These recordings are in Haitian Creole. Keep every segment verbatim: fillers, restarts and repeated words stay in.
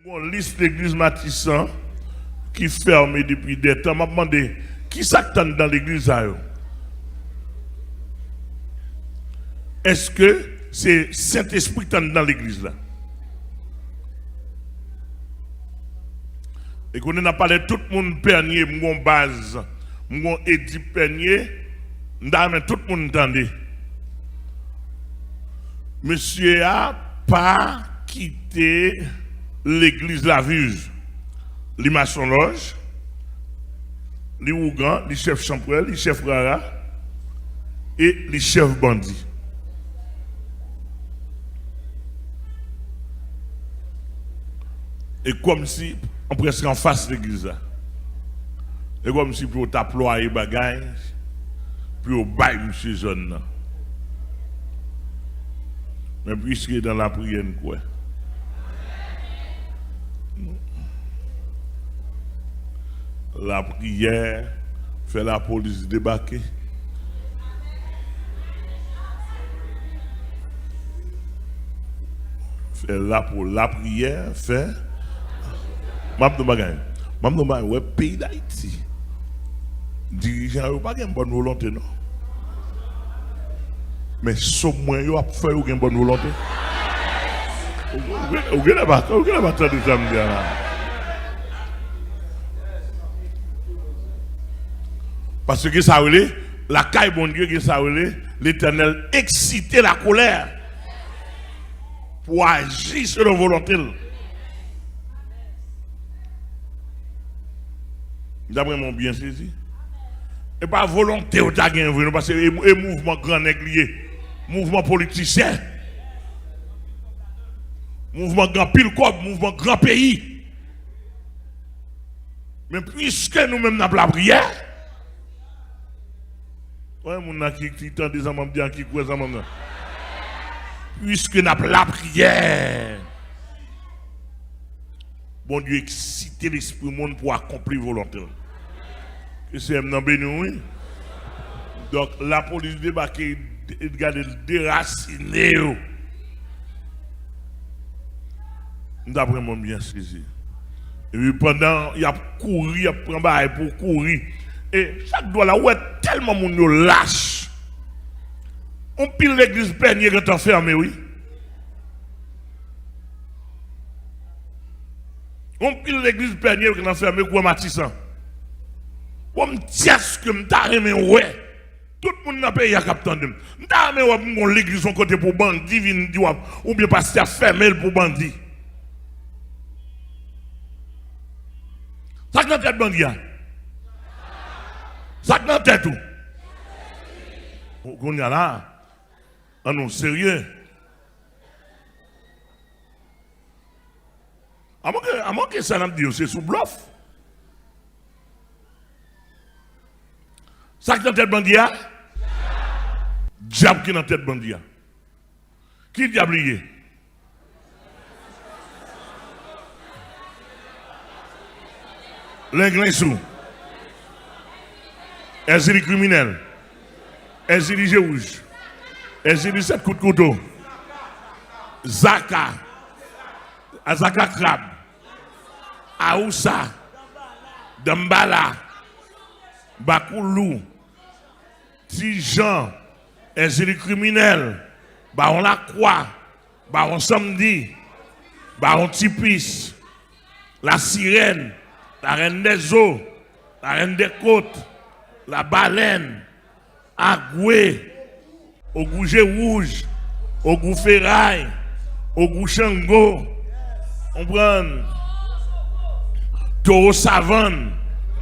Gon lis legliz Matisan ki fèmen depi dètan. M ap mande, kisa k t anndan legliz sa yo? Èske se Sentespri k t anndan legliz la? E kounye n ap pale tout moun Pènye, m gon baz, m gon Edip Pènye, m ta renmen tout moun tande. Mesye a pa kite legliz Laviv. Li masonlòj, li ougan, li chèf chanpwèl, li chèf rara, e li chèf bandi. E kòmsi, an prèske anfas legliz la. E kòmsi pou yo ta plwaye bagay, pou yo bay misye zòn nan. Men piske nan lapriyè n kwè. Lapriyè fè lapolis debake. Fè lapo-, lapriyè fè. M ap di w bagay. M ap di w bagay. Wè peyi Dayiti, dirijan yo pa gen bòn volonte, non. Men sòm mwen yo ap fè yo gen bòn volonte. Ou gen, ou gen lè pa, ou gen lè pa tande sa m di a la. Paske gen sa rele, lakay Bondye, gen sa rele, Letènèl eksite lakolè pou aji selon volonte l. M t ap renmen w byen sezi. E pa volonte w ta gen vre, non, paske e, e mouvman gran nèg li ye. Mouvman politisyen. Mouvman gran pil kòb, mouvman gran peyi. Men piske nou menm n ap lapriyè, wè moun nan ki, ki tande sa m ap di a, ki kwè sa m ap di a. Piske n ap lapriyè, Bondye eksite lespri moun pou akonpli volonte l. Ke Seyè m nan beni w, wi. Donk, lapolis debake, de-, gade l derasine yo. M t ap renmen w byen sezi. Epi pandan y ap kouri, y ap pran bagay pou kouri. E chak dwa la, ou wè tèlman moun yo lach. Yon pil legliz Pènye gentan fèmen, wi. Yon pil legliz Pènye gentan fèmen, kwè Matisan. Bon, m tyès ke m ta renmen wè. Tout moun nan peyi a k ap tande m. M ta renmen wè pou m gon legliz yon kote pou bandi vin di w ap, oubyen pastè a fèmen l pou bandi. Sa k nan tèt bandi a? Sa k nan tèt ou? Kounye a la, ann nou serye. Amòke, amòke sa n ap di yo, se sou blòf. Sa k nan tèt bandi a? Dyab ki nan tèt bandi a. Ki dyab li ye? Lenglen sou. Èzili kriminèl. Èzili je wouj. Èzili sèt kout kouto. Zaka. Azaka krab. Awousa. Danmbala. Bakoulou. Ti Jan, Èzili kriminèl, Bawon Lakwa, Bawon Sanmdi, Bawon Tipis, Lasirèn, Larèn dèzo, Larèn dèkot, Labalèn, Agwe, Ogou je wouj, Ogou feray, Ogou chango, konprann? Towo savann,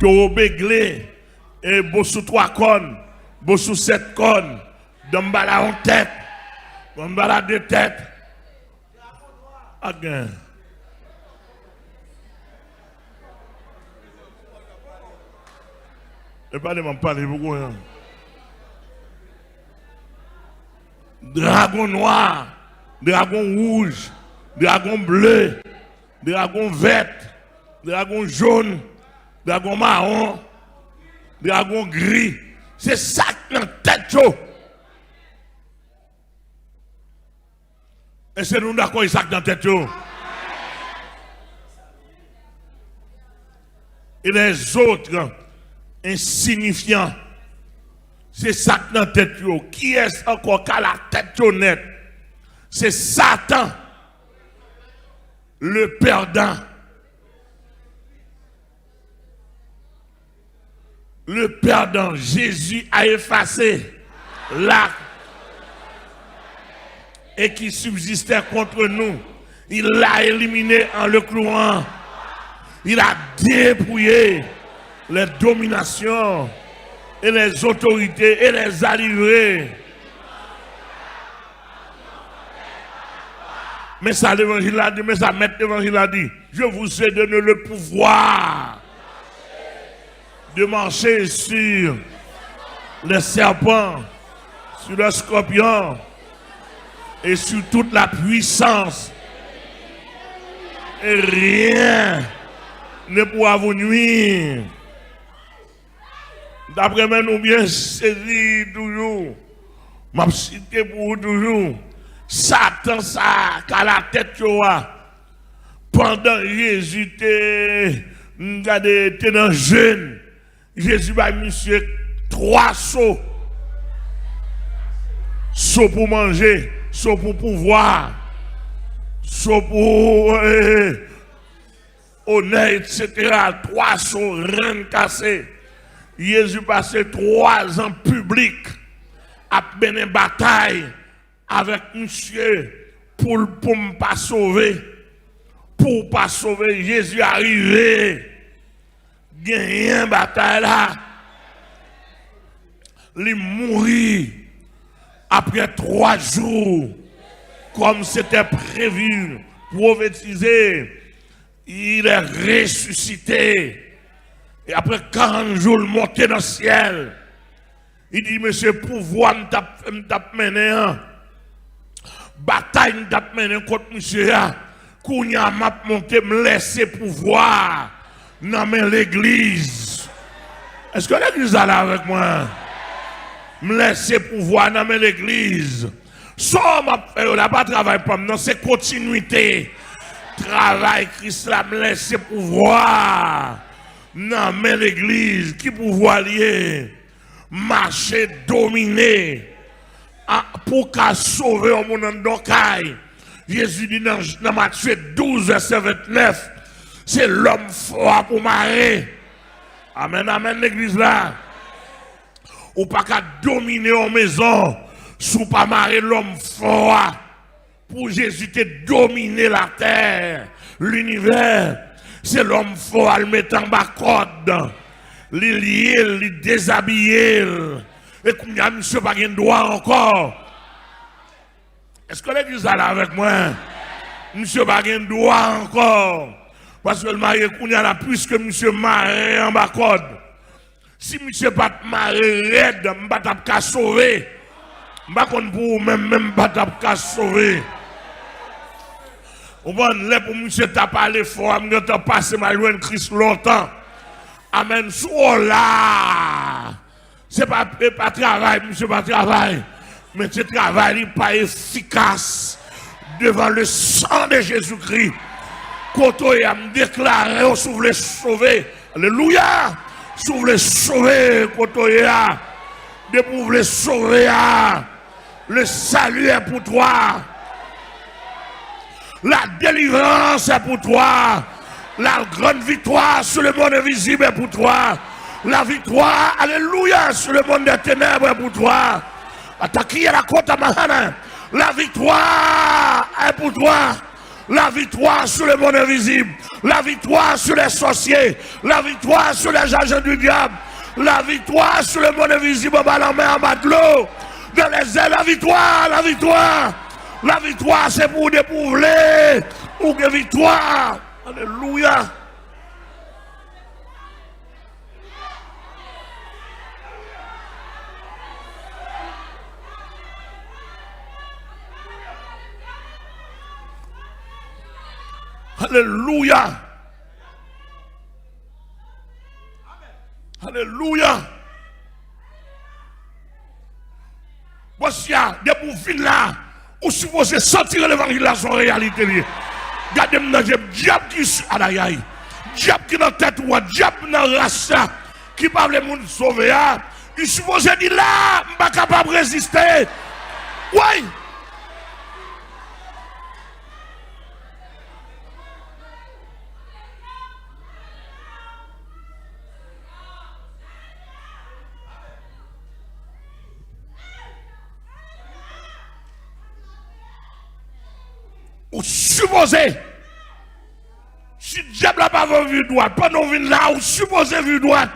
Towo begle, e bosou twa kòn, bosou sèt kòn, danmbala yon tèt, danmbala de tèt. Pa gen. E pale, m ap pale pou konnen. Dragon nwa, dragon wouj, dragon ble, dragon vèt, dragon jòn, dragon mawon, dragon gri. Se sa k nan tèt yo. Èske nou dakò e sa k nan tèt yo? et les autres insignifiants. Se sa k nan tèt yo. Kiyès ankò k a latèt yo nèt? Se Satan, le perdant. Le perdant, Jésus a effacé l'acte et qui subsistait contre nous. Il l'a éliminé en le clouant. Il a dépouillé les dominations et les autorités et les a livrés. Men sa levanjil la di, men sa mèt levanjil la di. Je vous ai donné le pouvoir de marcher sur les serpents, sur les scorpions et sur toute la puissance. Et rien ne pourra vous nuire. Daprè mwen nou byen sezi toujou. M ap site pou ou toujou. Satan sa k a latèt yo a. Pandan Jezi te, m gade, te nan jèn, Jezi bay misye twa so. So pou manje, so pou pouvwa, so pou, eh, onè, etsetera. Twa so, ren kase. Jezi pase twa zan piblik ap mennen batay avèk misye pou l, pou m pa sove, pou w pa sove. Jezi arive, genyen batay la. Li mouri. Après trois jours, comme c'était prévu, prophétisé, il est ressuscité. Et après quarante jours, il monte dans le ciel. Li di, mesye, pouvwa m t ap, m t ap mennen an, batay m t ap mennen kont misye a, kounye a m ap monte, m lèse pouvwa a nan men legliz. Èske legliz la la avèk mwen? M lèse pouvwa a nan men legliz. Sa m ap fè yo la, pa travay pa m nan, se kontinwite travay Kris la, m lèse pouvwa a nan men legliz. Ki pouvwa l ye? Mache domine. A, pou w ka sove yon moun anndan w kay, Jezi di nan, nan Matye douz, vèsè vennèf, se lòm fò a pou mare. Amèn, amèn, legliz la. Ou pa ka domine yon mezon si w pa mare lòm fò a. Pou Jezi te domine latè, linivè, se lòm fò a l mete anba kòd. Li lye l, li dezabiye l. E kounye a, misye pa gen dwa ankò. Èske legliz la la avèk mwen? Misye pa gen dwa ankò. Paske l mare kounye a la, piske misye mare anba kòd. Si misye pa t mare rèd, m pa t ap ka sove. M pa konn pou ou menm, men m pa t ap ka sove. Ou konprann? Lè pou misye t ap ale fò a, m gentan pase m al jwenn Kris lontan. Amèn. Si w la, se pa, se pa travay, misye pa travay. Men se travay li pa efikas devan le sang de Jésus-Christ. Kote w ye a, m deklare w, si w vle sove. Alelouya! Si w vle sove, kote w ye a, depi w vle sove a, le salut est pour toi. La délivrance est pour toi. La grande victoire sur le monde invisible est pour toi. La victoire, alléluia, sur le monde des ténèbres est pour toi. Atakia la kota mahana. La victoire est pour toi. La victoire sur le monde invisible. La victoire sur les sorciers. La victoire sur les agents du diable. La victoire sur le monde invisible, anba lanmè, anba dlo. Dans les airs, la victoire, la victoire. La victoire, se pou ou depi w vle. Ou gen viktwa. Alelouya. Alelouya. Alelouya. Bòs ya, depi w vin la, ou sipoze santi levanjil la se yon reyalite li ye. Gade m nan je m, dyab ki si, adayay. Dyab ki nan tèt ou a, dyab nan ras la, ki pa vle moun sove a, li sipoze di la, m pa kapab reziste. Woy! Ou sipoze, si dyab la pa vle w viv dwat, pandan w vin la, ou sipoze viv dwat.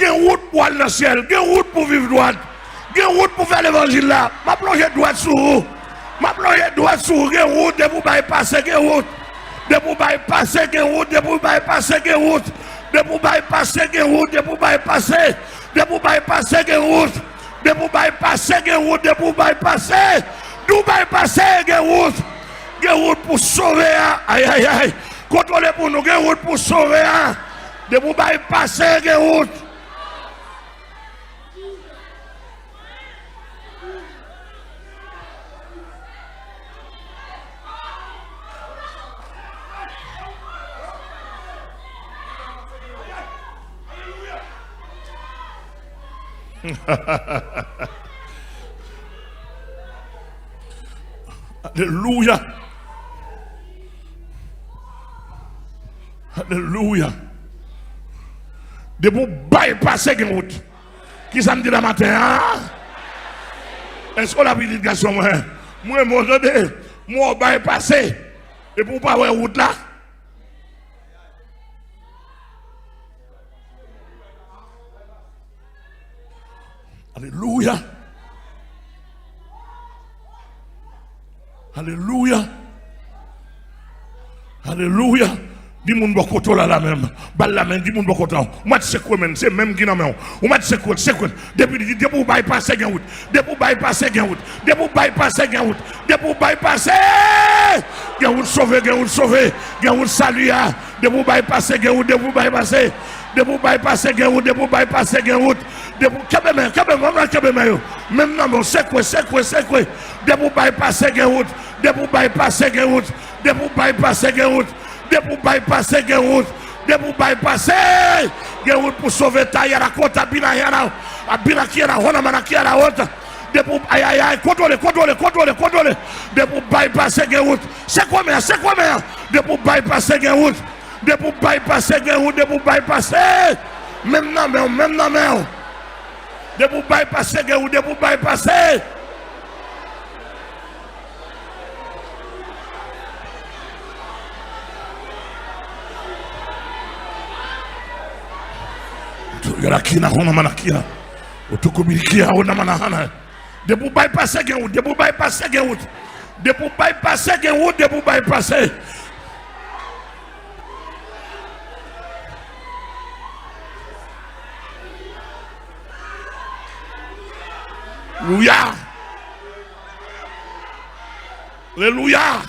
Gen wout pou al nan syèl, gen wout pou viv dwat, gen wout pou fè levanjil la. M ap lonje dwat sou ou. M ap lonje dwat sou ou, gen wout, depi w bay pase, gen wout. Depi w bay pase, gen wout, depi w bay pase, gen wout. Depi w bay pase, gen wout, depi w bay pase. Depi w bay pase, gen wout. Depi w bay pase, gen wout. Depi w bay pase, depi w bay pase, gen wout. Gen wout pou sove a. Ayayay. Kontwole pou nou, gen wout pou sove a. Depi w bay pase, gen wout. Alelouya. Alelouya. Depi w bay pase gen wout. Kisa m di la maten an? Èske w la pitit gason mwen? Mwen, mwen tande, mwen w bay pase. Epi w pa wè wout la? Alelouya. Alelouya. Alelouya. Di moun bò kote w la, la menm. Ba l la men, di moun bò kote w. Ou mèt sekwe men, se men ki nan men w. Ou mèt sekwe l, sekwe l. Depi, depi w bay pase gen wout. Depi w bay pase gen wout. Depi w bay pase gen wout. Depi w bay pase, gen wout sove, gen wout sove. Gen wout sali a. Depi w bay pase gen wout, depi w bay pase. Depi w bay pase gen wout, depi w bay pase gen wout. Depi w, kenbe men, kenbe men, kenbe men yo. Menm nan men w, sekwe, sekwe, sekwe. Depi w bay pase gen wout, depi w bay pase gen wout, depi w bay pase gen wout, depi w bay pase gen wout, depi w bay pase gen wout pou sove tayara kota binayara abinakiara honamanakiara wota. Depi w, ayayay, kontwole, kontwole, kontwole, kontwole. Depi w bay pase gen wout, sekwe men an, sekwe men an. Depi w bay pase gen wout, depi w bay pase gen wout, depi w bay pase. Menm nan men w, menm nan men w. Depi w bay pase gen wout, depi w bay pase. Yalakina hona manakia. Otokobilikia hona manahana. Depi w bay pase gen wout, depi w bay pase gen wout. Depi w bay pase gen wout, depi w bay pase. Alelouya. Alelouya.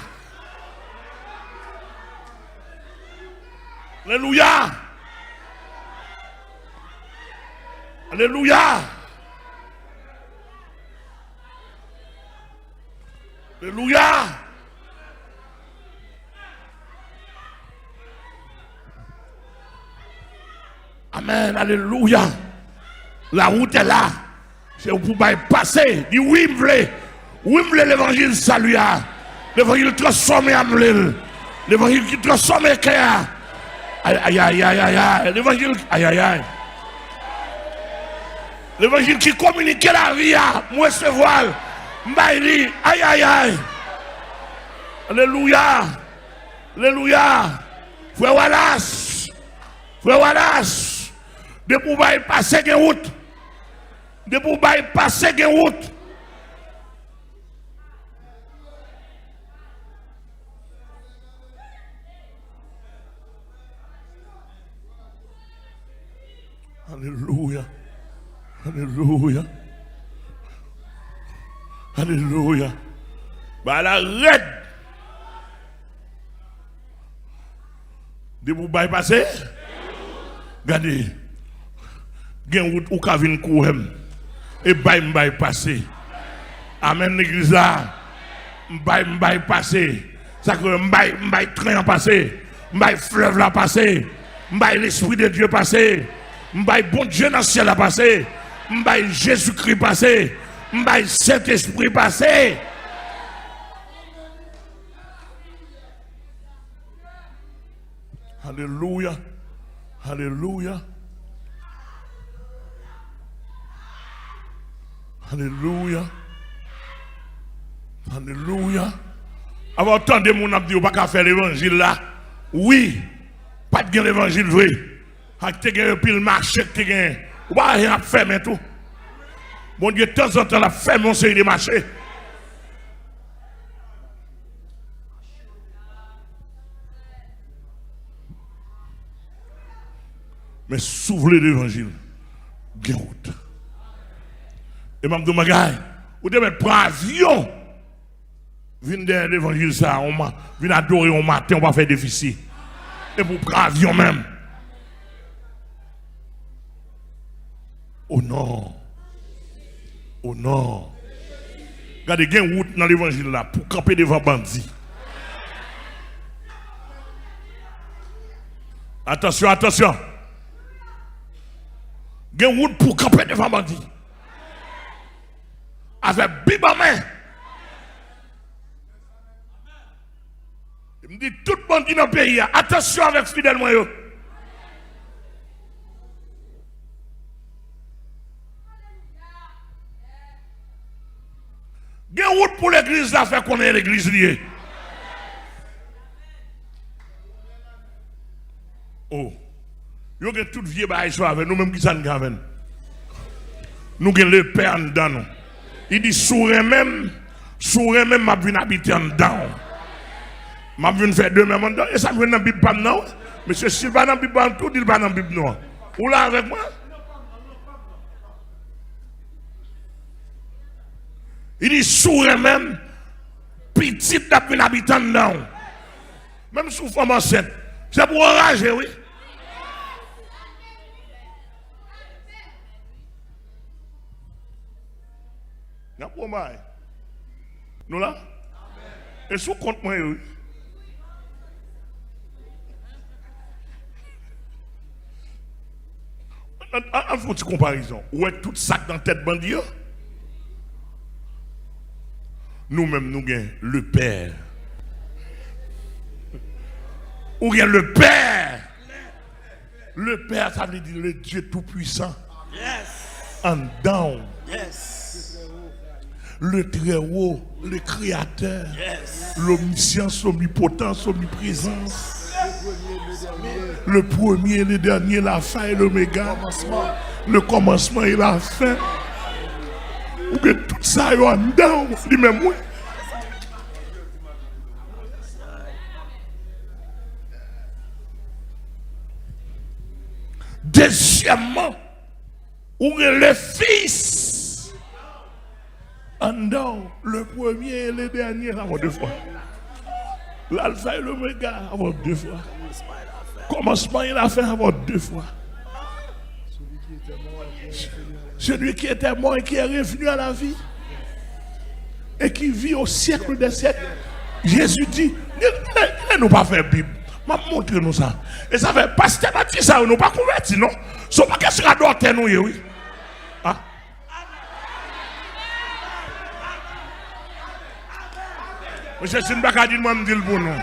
Alelouya. Alelouya. Alelouya. Amèn, alelouya. La wout è la. Se pou bay pase. Di wi, m vle. Wi, m vle levanjil sali a. Levanjil transfòme a, m vle l. Levanjil ki transfòme kè a. Ay, ay, ay, ay, ay, ay. Levanjil, ay, ay, ay. Levanjil ki kominike lavi a, m resevwa l, m bay li, ay, ay, ay. Alelouya. Alelouya. Frè Wallace. Frè Wallace. Depi w bay pase gen wout. Depi w bay pase gen wout. Alelouya. Alelouya. Alelouya. Bagay la rèd. Depi w bay pase, gade, gen wout ou ka vin kouri m. E bay m bay pase. Amèn, legliz la. M bay, m bay pase. Sa k rele m bay, m bay tren an pase. M bay flèv la pase. M bay Lespri de Dye pase. M bay Bondye nan syèl la pase. M bay Jezikri pase. M bay Sentespri pase. Alelouya. Alelouya. Alelouya. Alelouya. Avan w tande moun ap di yo pa ka fè levanjil la. Wi, pa t gen levanjil vre. Ak te gen anpil mache k te gen. Ou pa wè ap fèmen tou. Bondye tanzantan l ap fèmen yon seri de mache. Men si w vle levanjil, gen wout. E m ap di w bagay, ou te mèt pran avyon vin dèyè levanjil sa a, on ma- vin adore yon maten, ou pa fè defisi. Epi w pran avyon menm. O non. O non. Gade, gen wout nan levanjil la pou kanpe devan bandi. Atansyon, atansyon. Gen wout pou kanpe devan bandi. Avèk Bib an men. M di tout bandi nan peyi a, atansyon avèk fidèl mwen yo. Gen wout pou legliz la fè konnen legliz li ye. Oh. Yo gen tout vye bagay sa yo avè nou, menm kisa n gen avè n? Nou gen lepè anndan nou. Li di, si w renmen m, si w renmen m, m ap vin abite anndan w. M ap vin fè demè m anndan w. E sa m jwenn nan Bib pa m nan, wi. Mesye, si l pa nan Bib pa m, tou di l pa nan Bib nou an. Ou la avèk mwen? Li di, si w renmen m, pitit la ap vin abite anndan w. Menm si w fanm ansent, se pou w anraje, wi. N ap pran bagay. Nou la? E sou kont mwen yo, wi. An, an, an fè yon ti konparezon. Ou wè tout sa k nan tèt bandi yo? Nou menm, nou gen Lepè. Ou gen Lepè. Lepè, sa vle di le Dieu Tout-Puissant. Yes. Anndan w. Yes. Le Très Haut, le Créateur, yes, l'Omniscience, l'Omnipotence, l'Omniprésence, le premier, le dernier, l'Alpha et l'Oméga, le commencement et la fin. Ou gen tout sa yo anndan w, li menm, wi. Dezyèmman, ou gen le Fils anndan w, le premier et le dernier, sa fè de fwa. L'Alpha et l'Oméga, sa fè de fwa. Commencement et la fin, sa fè de fwa. Celui qui était mort et qui est revenu à la vie et qui vit au siècle des siècles. Jezi di, lè, lè, lè nou pa fè Bib, m ap montre nou sa. E sa fè pastè pa di sa yo, nou pa konvèti non. Se yon pakèt radòtè nou ye, wi. Ah. Mesye, si n pa ka di l, mwen m di l pou nou.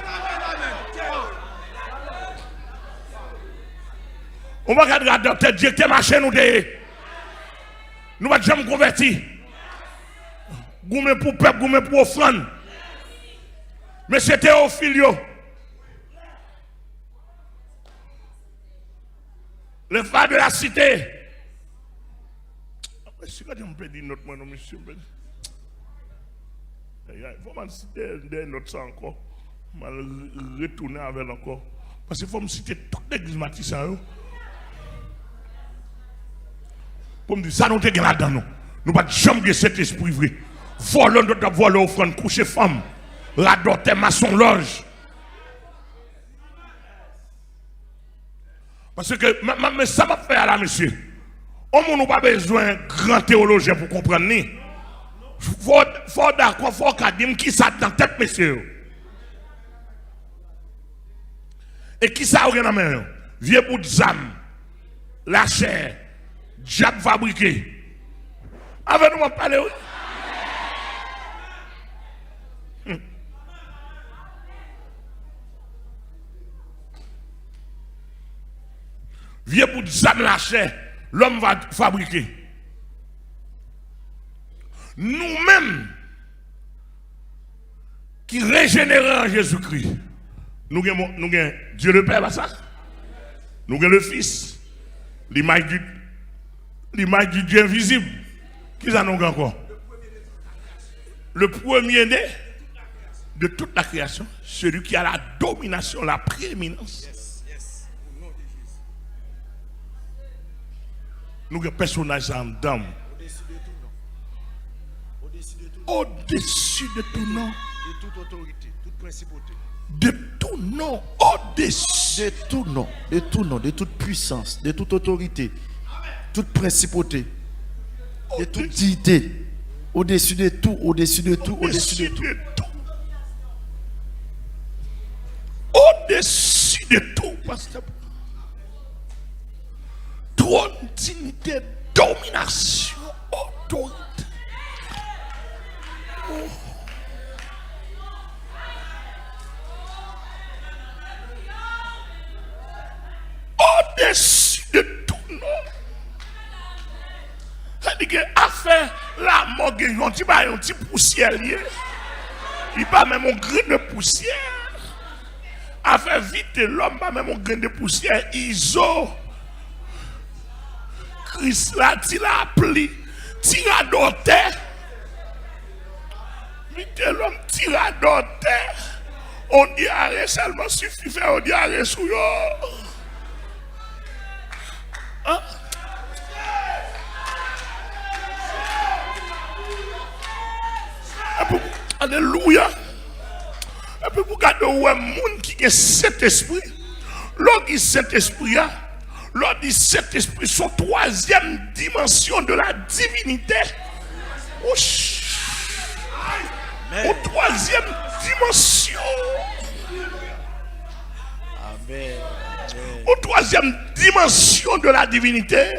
Ou pa ka di radòtè, direktè mache nou te ye. Nou pa t janm konvèti. Goumen pou pèp, goumen pou ofrann. Mesye Teyofil yo. Le phare de la cité. Mesye, gade m pèdi nòt mwen non, mesye, m pèdi. Ayayay, fò m al site dèyè nòt sa ankò. M al re- retounen avè l ankò. Paske fò m site tout legliz Matisan yo. Pou m di sa nou te gen ladan nou. Nou pa t janm gen Sentespri vre. Vòlè, nou t ap vòlè ofrann, kouche fanm, radòtè, masonlòj. Paske, men, men, men sa m ap fè a la, mesye. On moun ou pa bezwen gran teyolojyen pou konprann li. Fò, fò w dakò, fò w ka di m kisa k nan tèt mesye yo. E kisa yo gen nan men yo? Vye bout zam, lachè, dyab fabrike. Avè nou m ap pale, wi. Hmm. Vye bout zam lachè, lòm va fabrike. Nou menm, ki rejenere an Jezikri. Nou gen, nou gen Dieu le Père, pa sa? Nou gen le Fils, l'image du, l'image du Dieu invisible. Kisa nou gen ankò? Le premier-né de toute la création, celui qui a la domination, la prééminence. Nou gen pèsonaj sa anndan m. Au-dessus de tout nom. De tout nom, au-dessus. De tout nom, de tout nom, de toute puissance, de toute autorité, toute principauté, de toute dignité, au-dessus de tout, au-dessus de tout, au-dessus de tout. Au-dessus de tout, pastè. Twòn, dinite, dominasyon, otorite. Au-dessus de tout nom. Sa di ke afè lanmò gen yon ti bagay, yon ti pousyè li ye. Li pa menm yon grenn pousyè. Afè Vitelòm pa menm yon grenn pousyè. Izo, Krisla, Ti Lapli, Ti Radòtè. Vitelòm, Ti Radòtè. On dyare sèlman sifi fè on dyare sou yo. An? Epi, alelouya. Epi pou gade, ou wè moun ki gen Sentespri. Lè w di Sentespri a, lè w di Sentespri, se yon twazyèm dimansyon de la divinite. Wouch. Yon twazyèm dimansyon. Une troisième dimension de la divinité.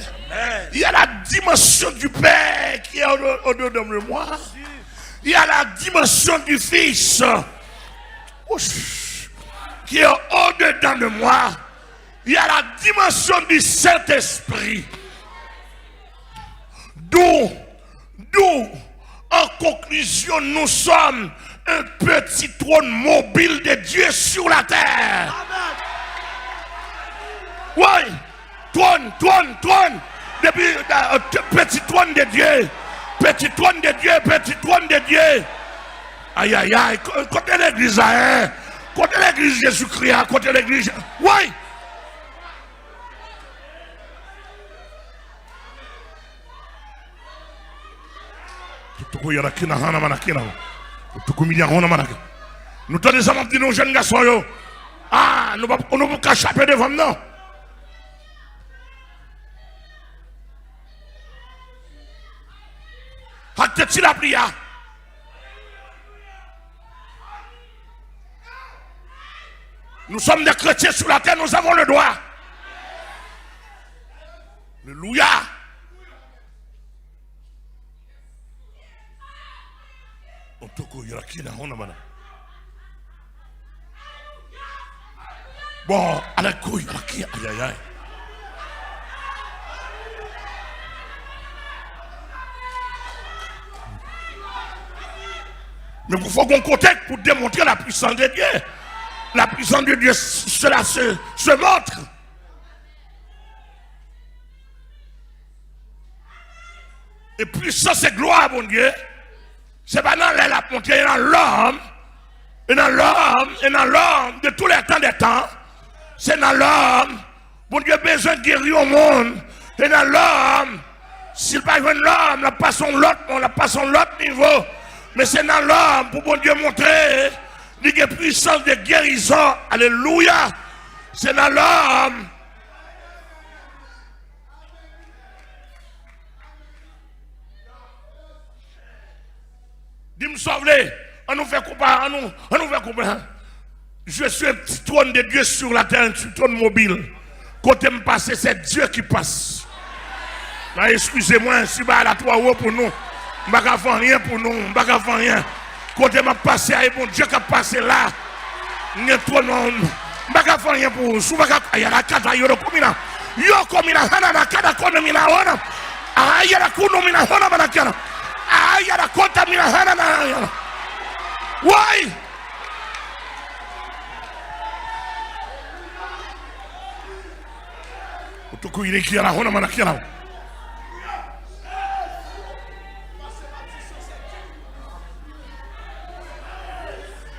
Il y a la dimension du Père qui est au- au-dedans de moi. Il y a la dimension du Fils, ouch, qui est au-dedans de moi. Il y a la dimension du Saint-Esprit. D'où, d'où, en conclusion, nous sommes un petit trône mobile de Dieu sur la terre. Oui, trône, trône, trône. Depuis, euh, petit trône de Dieu, petit trône de Dieu, petit trône de Dieu. Aïe, aïe, aïe, kote legliz la, hein? Kote legliz Jezikri a, kote legliz? Oui. Tutuku yara kina hana mana kina. Tutuku mi hona mana kina. Nou tande sa m ap di nou, jèn gason yo. Ah, nou pa, nou pa ka chape devan m non. Ak te ti lapli a. Nous sommes des chrétiens sur la terre, nous avons le droit. Alléluia. Otoko yara kina hona mana. Bon, alèkouy, alèkouy, ayayay. Men pou fò gon kote pou demontre la puissance de Dieu. La puissance de Dieu, cela se, se montre. E pwisans e glwa Bondye, se pa nan lè l ap montre, e nan lòm, e nan lòm, e nan lòm, de tous les temps des temps, se nan lòm. Bondye bezwen geri yon moun, e nan lòm. Si l pa jwenn lòm, l ap pase yon lòt moun, l ap pase yon lòt nivo. Men se nan lòm pou Bondye montre li gen pwisans de gerizon. Alelouya! Se nan lòm. Di m sa w vle. An nou fè konpa, an nou, an nou fè konpa. Je suis un petit trône de Dieu sur la terre, un petit trône mobile. Kote m pase, c'est Dieu qui passe. Nan, eskize mwen si bagay la twò wo pou nou. M pa ka fè anyen pou nou. M pa ka fè anyen. Kote m ap pase a, e Bondye k ap pase la. M gen twòn, m pa ka fè anyen pou ou. Si w pa ka, ayala kata yoro komina. Yo komina hanana kada kono mina wana. Ayala kuno mina hona mana kana. Ayala kota mina hanana. Woy! Utukuiriki ya la hona mana kia la.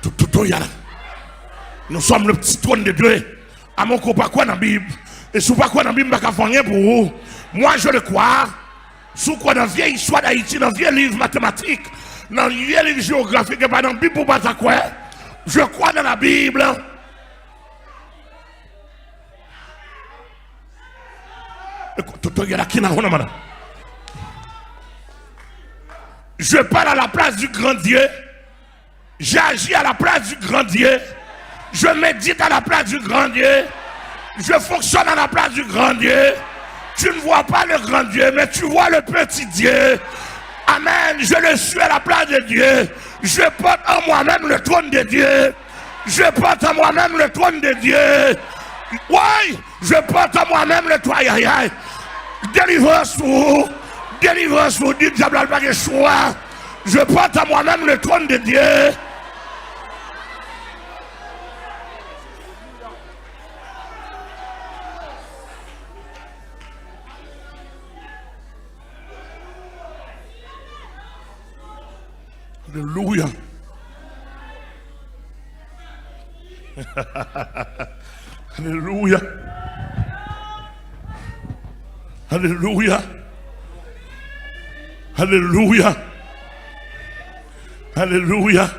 Tututo ya la. Nous sommes le petit trône de Dieu. Amon, ko pa kwè nan Bib. E si w pa kwè nan Bib, m pa ka fè anyen pou ou. Moi, je le crois. Si w kwè nan vye istwa Dayiti, nan vye liv matematik, nan vye liv jewografik, e pa nan Bib ou pa ta kwè. Je crois dans la Bible. Écoute, te regarde aquí, la, una mano. Je parle à la place du grand Dieu. J'agis à la place du grand Dieu. Je médite à la place du grand Dieu. Je fonctionne à la place du grand Dieu. Tu ne vois pas le grand Dieu, mais tu vois le petit Dieu. Amen. Je le suis à la place de Dieu. Je porte en moi-même le trône de Dieu. Je porte en moi-même le trône de Dieu. Oui, je porte en moi-même le trône. Ay, ay, ay. Delivrans ou. Delivrans ou. Di dyab la, l pa gen chwa. Je porte en moi-même le trône de Dieu. Alelouya. Alelouya. Alelouya. Alelouya. Alelouya.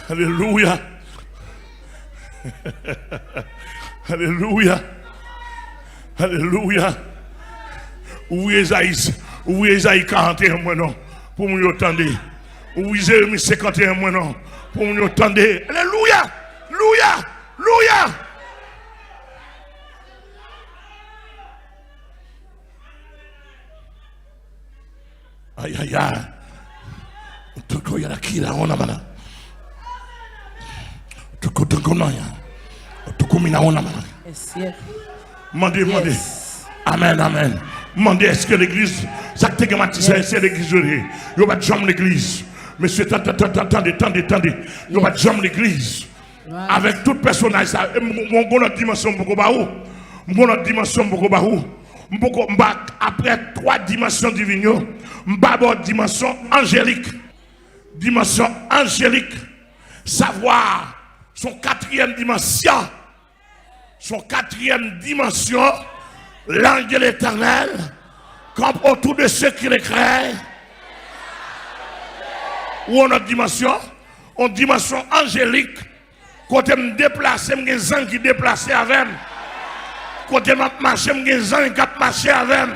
Alelouya. Alelouya. Alelouya. Ouvri Ezayi, ouvri Ezayi karannteyen mwen non, pou moun yo tande. Ouvri Jeremi senkanteyen mwen non, pou moun yo tande. Alelouya. Louya. Louya. Ay, ay, ay. Toko yara kira ona mana. Toko toko naya. Toko mina ona mana. Yes, yes. Mande, mande. Yes. Amen, amen. Mande, èske legliz, sa k te gen matisè, èske legliz yo ye? Yo pa t janm legliz. Mesye, tan- tan- tan- tan- tande, tande, tande. Yo pa t janm legliz. Avèk tout pèsonaj sa, e m, m, m gon lòt dimansyon m poko ba ou. M gon lòt dimansyon m poko ba ou. M poko, m pa, aprè twa dimansyon divin yo, m pa ba w dimansyon anjelik. Dimansyon anjelik, savwa, se yon katriyèm dimansyon. Se yon katriyèm dimansyon. L'ange de l'Éternel campe autour de ceux qui le craignent. Ou yon lòt dimansyon, yon dimansyon anjelik. Kote m deplase, m gen zanj ki deplase avè m. Kote m ap mache, m gen zanj k ap mache avè m.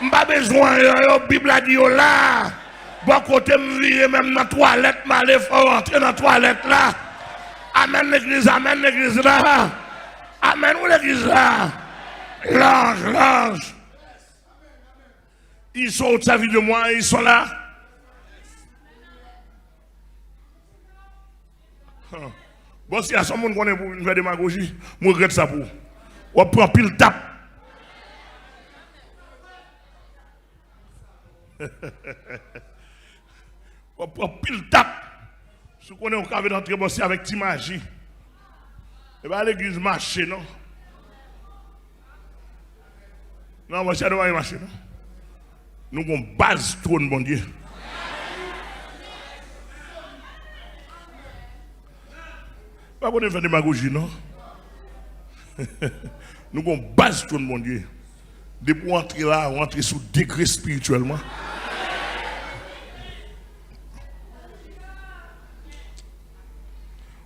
M pa bezwen yo, yo, Bib la di yo la. Bò kote m vire, menm nan twalèt, m ale fò w antre nan twalèt la. Amèn, legliz, amèn, legliz la. Amèn, wi, legliz la. L'ange, l'ange. Ils sont au service de moi, ils sont là. Bòs, y a son moun konnen pou vin fè demagoji. M regrèt sa pou ou. W ap pran pil tap. W ap pran pil tap. Si w konnen w ka vin antre bòs avèk ti maji. E pa legliz mache non. Non, monchè, nou pa gen mache non. Nou gon baz twòn Bondye. Pa konnen fè demagoji non. Nou gon baz twòn Bondye. Depi w antre la, w antre sou degre espirityèlman.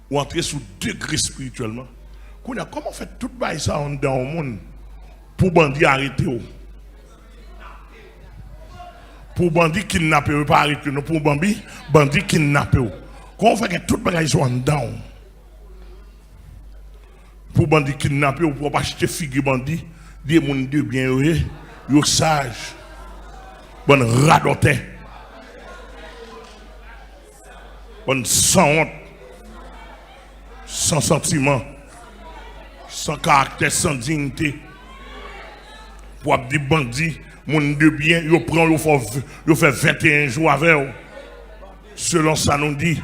Ou antre sou degre espirityèlman. Kounye a, kòman w fè tout bagay sa anndan yon moun pou bandi arete w? Pou bandi kidnape w, e pa arete w non, pou bandi, bandi kidnape w. Kòman w fè gen tout bagay sa yo anndan w? Pou bandi kidnape w, pou w ap achte figi bandi, de moun de byen yo ye, yo saj. Bann radòtè. Bann sanwont. San santiman. San karaktè, san diyite. Pou w ap di bandi, moun de byen, yo pran w, yo fè, yo fè venteyen jou avè w. Selon sa nou di,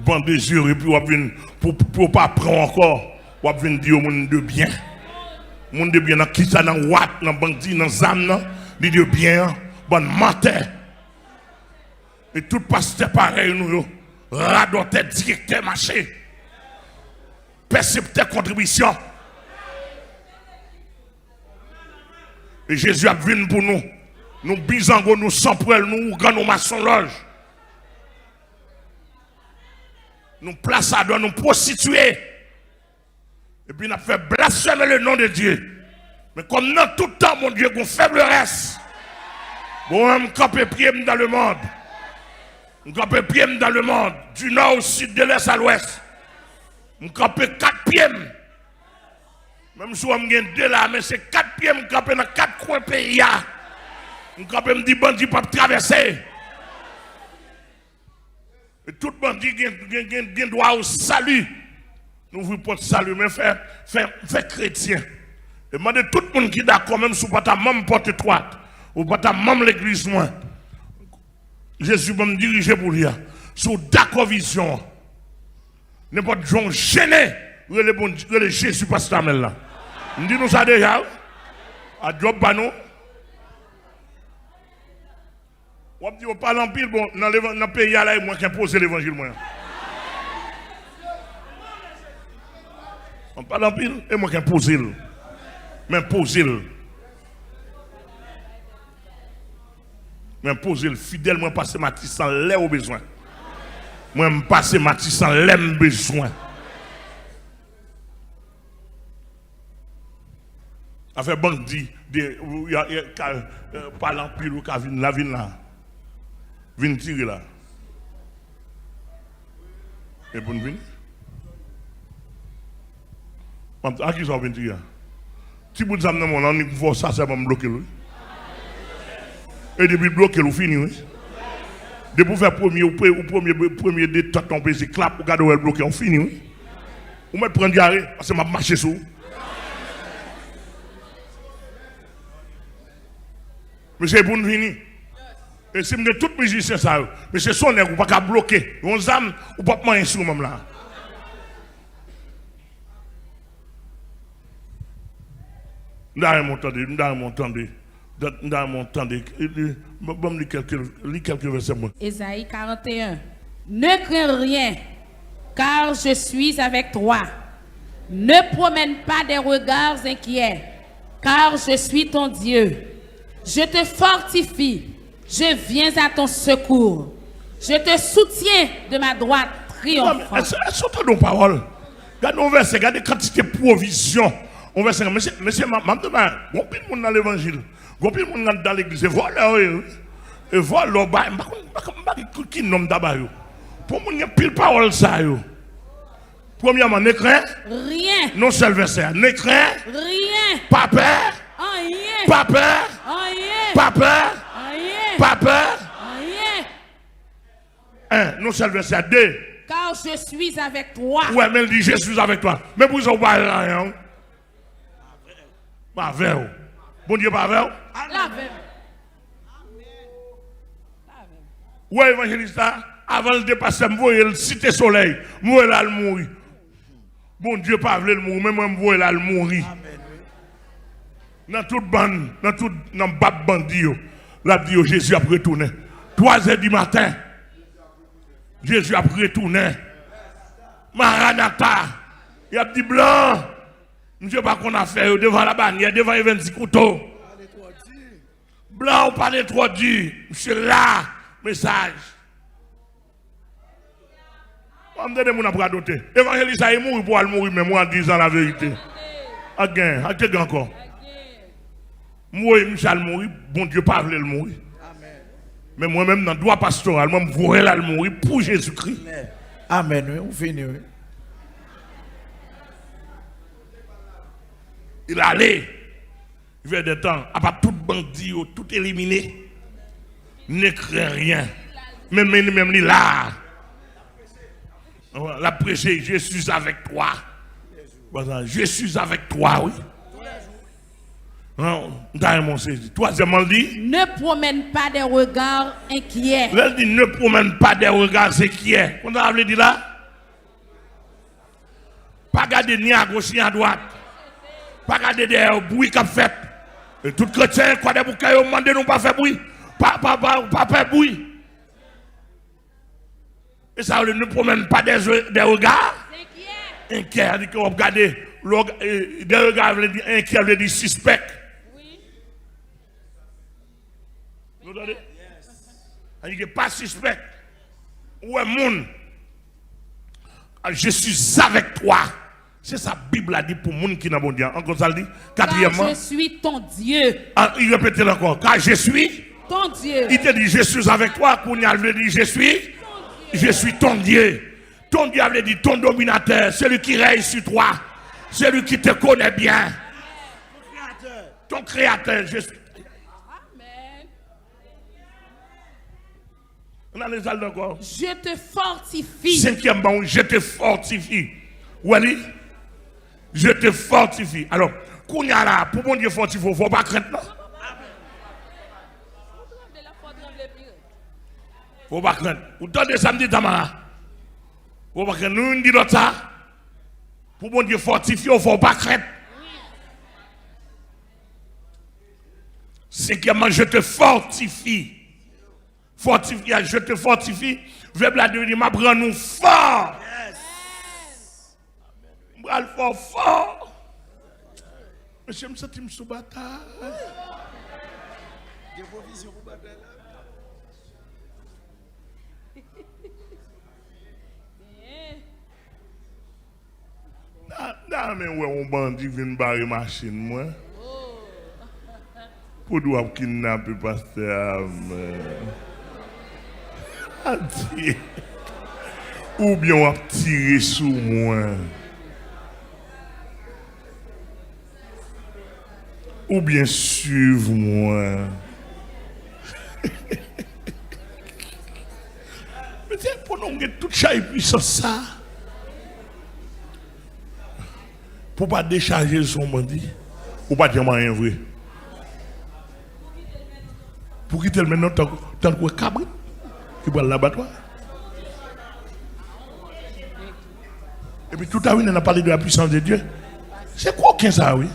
bandi zire, epi w ap vin, pou, pou yo pa pran w ankò, w ap vin di yo moun de byen. Moun de byen nan kisa? Nan wat, nan bandi, nan zam nan, li de byen an, bann mantè. E tout pastè parèy nou yo, radòtè, direktè mache, pèseptè kontribisyon. E Jezi ap vin pou nou. Nou bizango, nou sanpwèl, nou ougan, nou masonlòj. Nou plasadò, nou pwostitiye. Epi n ap fè blasfème le nom de Dieu. Men kòm nan tout tan, Bondye gon fèblès. Bon, m kanpe pye m dans le monde. M kanpe pye m dans le monde. Du nord au sud, de l'est à l'ouest. M kanpe kat pye m. Menm si w wè m gen de la, men se kat pye m kanpe nan kat kwen peyi a. M kanpe, m di bandi p ap travèse. E tout bandi gen, gen, gen, gen dwa o sali. Nou ouvri pòt sali, men fè, fè, fè kretyen. E mande tout moun ki dakò, menm si w pa ta manm Pòt Etwat, ou pa ta manm legliz mwen, Jezi ban m dirije pou li a. Si w dakò vizyon an, nenpòt jan w jennen, rele Bondye, rele Jezi, pastè Amèl la. M di nou sa deja, wi. A djòb pa nou. W ap di yo pale anpil, bon, nan levan-, nan peyi a la, e mwen k enpoze levanjil mwen an. Mwen pale anpil, e mwen k enpoze l. M enpoze l. M enpoze l fidèl, mwen pase Matisan lè ou bezwen. Mwen, m pase Matisan lè m bezwen. Afè bandi, de, ou, ya, ya, ka, eh, pale anpil, ou ka vin la, vin la. Vin tire la. E pou n vini? A ki sa w vin tire a? Ti bout zam nan men w lan, annik m fè w sa sèlman, m bloke l, wi. E depi l bloke l, ou fini, wi. Depi w fè premye, ou pe-, ou premye, premye detant, ou peze klap, ou gade w wè l bloke, ou fini, wi. Ou mèt pran dyare, paske m ap mache sou ou. Mesye, e pou n vini. E si m gen tout mizisyen sa yo, mesye, se yon nèg ou pa ka bloke. Yon zam, ou p ap manyen sou mwen la. M ta renmen w tande, m ta renmen w tande. Dat, m ta renmen w tande. Li, li, ban, ban m li kèlke, li kèlke vèsè mwen. Ésaïe quarante et un. Ne crains rien, car je suis avec toi. Ne promène pas des regards inquiets, car je suis ton Dieu. Je te fortifie, je viens à ton secours. Je te soutiens de ma droite triomphante. Èske, èske w tande yon pawòl? Gade yon vèsè, gade kantite pwovizyon. Yon vèsè, mesye, mesye, m ap, m ap di w bagay, gon pil moun nan levanjil. Gon pil moun anndan legliz, se vòlè yo ye, wi. E vòlè yo bay, m pa konn, m pa konn, m pa konn ki, ki non m ta ba yo. Pou moun gen pil pawòl sa yo. Premyèman, ne crains rien. Non sèl vèsè a. Ne crains rien. Pa pè. Anyen. Pa pè. Anyen. Pa pè. Anyen. Pa pè. Anyen. En, non sèl vèsè a. De. Car je suis avec toi. Wè, men l di, je suis avec toi. Men poukisa w pa al la, hein? M avè w. Bondye pa avè w? L avè m. L avè m. Wè evanjelis la, avan l te pase, m voye l Site Solèy, m voye l al mouri. Bondye pa vle l mouri, men mwen, m voye l al mouri. Nan tout bann, nan tout, nan bab bandi yo, l ap di yo, Jezi ap retounen. Twa zè di maten, Jezi ap retounen. Maranata, y ap di blan. Misye pa konn afè yo, devan Labanyè, devan Evens Kouto. Blan, ou pale twò di. Misye la, mesaj. Mwen, m tande moun ap radote. Evanjelis sa, e mouri pou al mouri menm, ou al di jan la verite. Ak gen, ak te gen ankò. M voye misye al mouri, Bondye pa vle l mouri. Men mwen menm, nan dwa pastoral, mwen, m voye l al mouri pou Jezikri. Amèn, wi, ou fini, wi. Il allait vers des temps, apa tout bandi yo, tout éliminé, ne craint rien. Men, men, men li la. L ap preche, je suis avec toi. Je suis avec toi, wi. An, m ta renmen w sezi. Twazyèmman, l di, Ne promène pas des regards inquiets. Lè l di, ne promène pas des regards inquiets, konn sa sa vle di la? Pa gade ni agoch ni adwat. Pa gade dèyè w, bri k ap fèt. E tout kretyen, Kwadèboukè yo mande nou pa fè bri. Pa, pa, pa, pa fè bri. E sa yo rele ne promène pas des, des regards inquiets. Sa di ke w ap gade, lè w ga-, e, des regards vle di enkyè, vle di sispèk. Nou tande? Sa di ke pa sispèk. Ou wè moun. Je suis avec toi. Se sa Bib la di pou moun ki nan Bondye an. Ankò sa l di? Katriyèmman. Car je suis ton Dieu. Ah, li repete l ankò. Car je suis ton Dieu. Li te di, je suis avec toi. Kounye a, l vle di, je suis, je suis ton Dieu. Ton Dieu a vle di ton dominateur, celui qui règne sur toi, celui qui te connaît bien. Ton créateur, je suis. Amen. Ann ale sa l ankò. Je te fortifie. Senkyèmman, wi, je te fortifie. Ou wè li? Je te fortifie. Alò, kounye a la, pou Bondye fòtifye w, fò w pa krent, non. Fò w pa krent. Ou tande sa m di, Tamara? Fò w pa krent. Nou youn di lòt sa. Pou Bondye fòtifye w, fò w pa krent. Senkyèmman, je te fortifie. Fòtifye, je te fortifie. Vèb la deveni, m ap rann ou fò. M pral fè w fò. Mesye, m santi m sou batay. Gen pwovizyon pou batay la. N a, n a renmen wè yon bandi vin bare machin mwen. Pou di w ap kidnape pastè a, men. Adye. Oubyen w ap tire sou mwen. Oubyen swiv mwen. Mesye, pandan w gen tout chay pwisans sa, pou w pa dechaje l sou yon bandi, ou pa janm anyen vre. Pou kite l menm non, tank, tank w kabrit ki pral labatwa. Epi tout a une, n ap pale de la puissance de Dieu. Se koken sa, wi.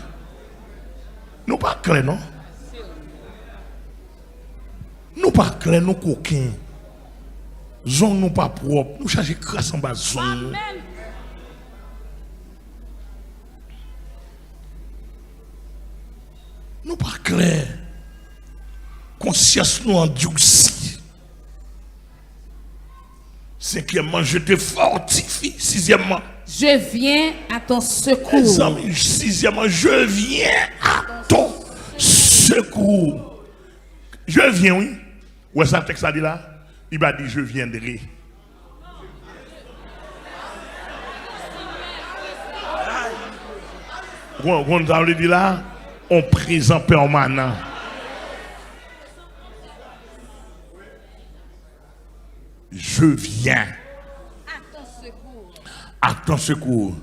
Nou pa klè, non. Nou pa klè, nou koken. Zong nou pa pwòp. Nou chache kras anba zong nou. Amèn. Nou pa klè. Konsyans nou andousi. Senkyèmman, je te fortifie. Sizyèmman. Je viens à ton secours. Mezanmi, sizyèmman, je viens à ton secours. Je viens, wi. Ou wè sa tèks la di la? Li pa di, je viendrai. Ou konn, konn sa vle di la? On prezan pèmanan. Je viens. À ton secours. À ton secours.